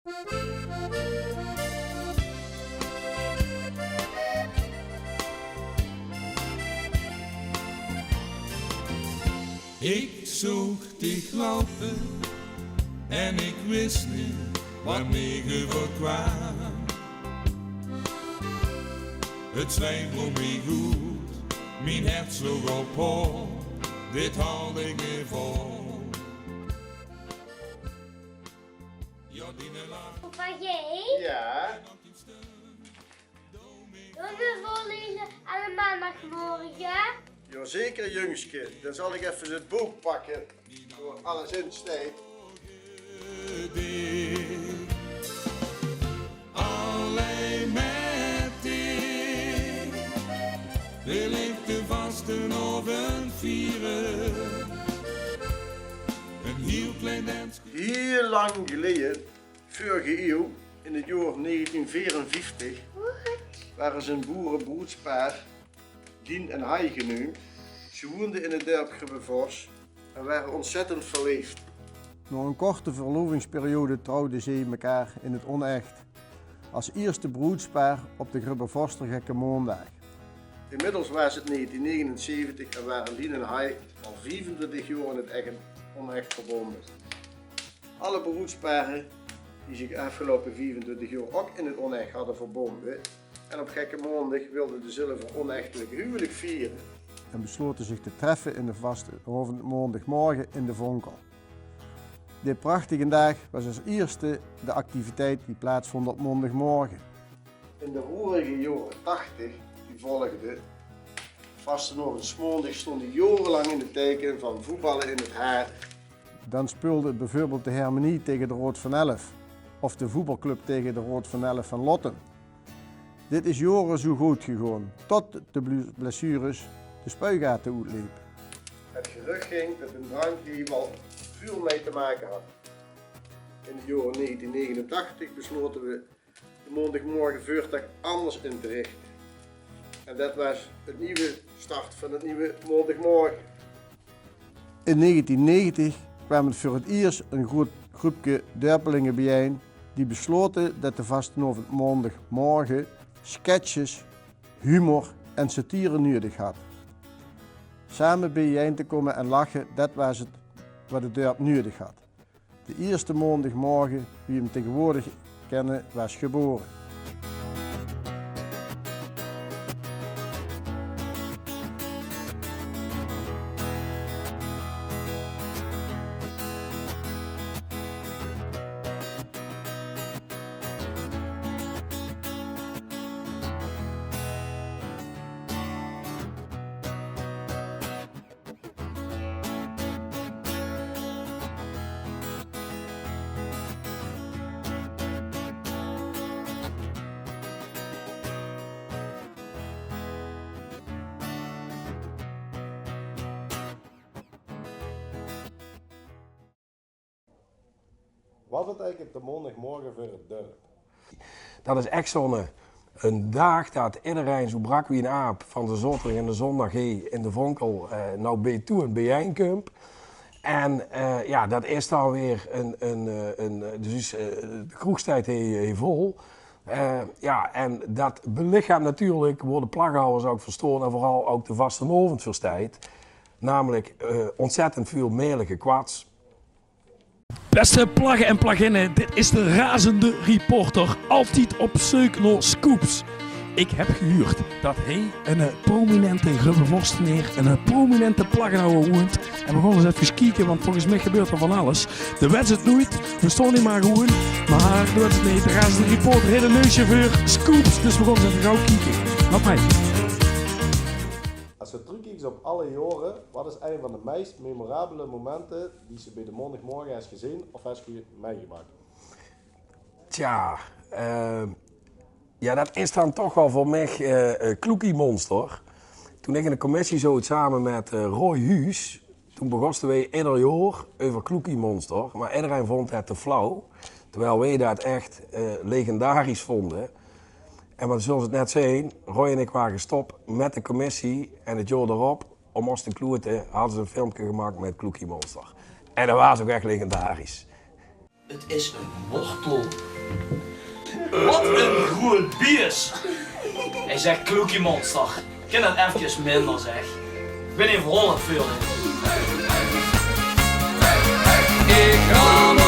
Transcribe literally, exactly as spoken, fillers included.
Ik zoog dich loupe en ik wis neet wanneer ge weer kwaam. Het zwiemde mich oet, mien hert sloog op hol, dit haal ik neet vol. Jao, diene lach. Papa, jij? Ja? Doon we voorlezen aan de maandagmorgen? Jazeker, jungske. Dan zal ik effe het book pakke, wo alles in steit. Allein met dich wil ik de vastenaovend viere. Een hiel klein dens. Hiel lang geleje, veurige iew, in het jaor negentien veerenvieftig, ware ze een boerebroedspaar, Lien en Hai geneump. Ze woende in het dörp Grubbevors en ware ontzettend verleefd. Nao een korte verlovingsperiode trouwde ze mekaar in het onecht, als ierste broedspaar op de Grubbevorster Gekke Maondaag. Inmiddels waas het negentien negenenzeventig en ware Lien en Hai al viefentwintig jaor in het echt onecht verbonde. Alle broedspare die zich aafgeloupe viefentwintig jaor ok in het onecht hadde verbonde en op Gekke Maondig wilde de zilver onechtelijke huwelijk viere en beslote zich te treffe in de vastenaovend maondigmorge in de Vonkel. Dit prachtige daag waas als ierste de activiteit die plaatsvond op maondigmorge. In de roerige jaore tachtig die volgde, vastenaovend 's maondig stond jaorelang in het teike van voetballe in het Hare. Dan speulde bijvoorbeeld de Hermenie tege de Raod van Elf of de voetbalclub tege de Raod van Elf van Lottum. Dit is jaore zo good gegaon, tot de blu-, blessures de spuigate oetlepe. Het gerucht ging dat een drankje hier wel veel mee te maken had. In het jaor negentien negenentachtig besloten we de maondigmorge veurtak anders in te richte. En det waas het nieuwe start van het nieuwe maondigmorge. In negentien negentig kwaam het veur het iers een groot groepke dörpelinge bijein die besloten det de vastenaovend maondigmorge sketches, humor en satire nudig had. Same bijein te komme en lache, det waas het wat het dörp nudig had. De ierste maondigmorge, wie we 'm tegenwoordig kenne, waas gebore. Wat beteikent de maondigmorge veur het dörp? Dat is echt zo'n, eh, een daag dat iedereen zo brak wie een aap van de zaoterdig en de zondag hie in de Vonkel, eh, nou bie toe en bijein kump. En, eh, ja, dat is dan weer een, een, eh, een, eh, dus, eh, de kroeg steit hie, hie vol. Eh, ja, en dat belichaamt natuurlijk wo de Plaggenhouwers ook veur stoon en vooral ook de vastenaovend veur steit. Namelijk, eh, ontzettend veel melige kwats. Beste Plagge en Plagginne, dit is de razende reporter, altied op zeuk nao scoops. Ik heb gehuurd dat hie een, eh, prominente Grubbevorsteneer en een, eh, prominente Plaggenhouwer woent. En we gaon ens efkes kieke, want volges mich gebeurt er van alles. De wets het noeit, we stoon hie maar gewoen. Maar de wets het neet, de razende reporter heet een neusje veur scoops, dus we gaon ens efkes gauw kieke. Laot mei. As se trökkieks op alle jaore, wat is ein van de meis memorabele momente die se bie de maondigmorge hes gezeen of hes ge-, meigemaak? Tja, eh, ja, dat is dan toch wel veur mich, eh, eh, Kloekie Monster. Toen ik in de commissie zoot same met, eh, Roy Huus, toen begoste weej ieder jaor euver Kloekie Monster, maar iedereen vond het te flauw, terwijl weej dat echt, eh, legendarisch vonden. En wat zult het net zien, Roy en ik waren gestop met de commissie en het jaor d'rop, om os te kloete, hadden ze een filmke gemaakt met Kloekie Monster. En dat was ook echt legendarisch. 't Is 'n wortel. Wat 'n groeët bies. Hae zaet: kloekie monster, kin 't efkes minder, zeg. Ich bin hie veural 't veurbeeld. Ich gaon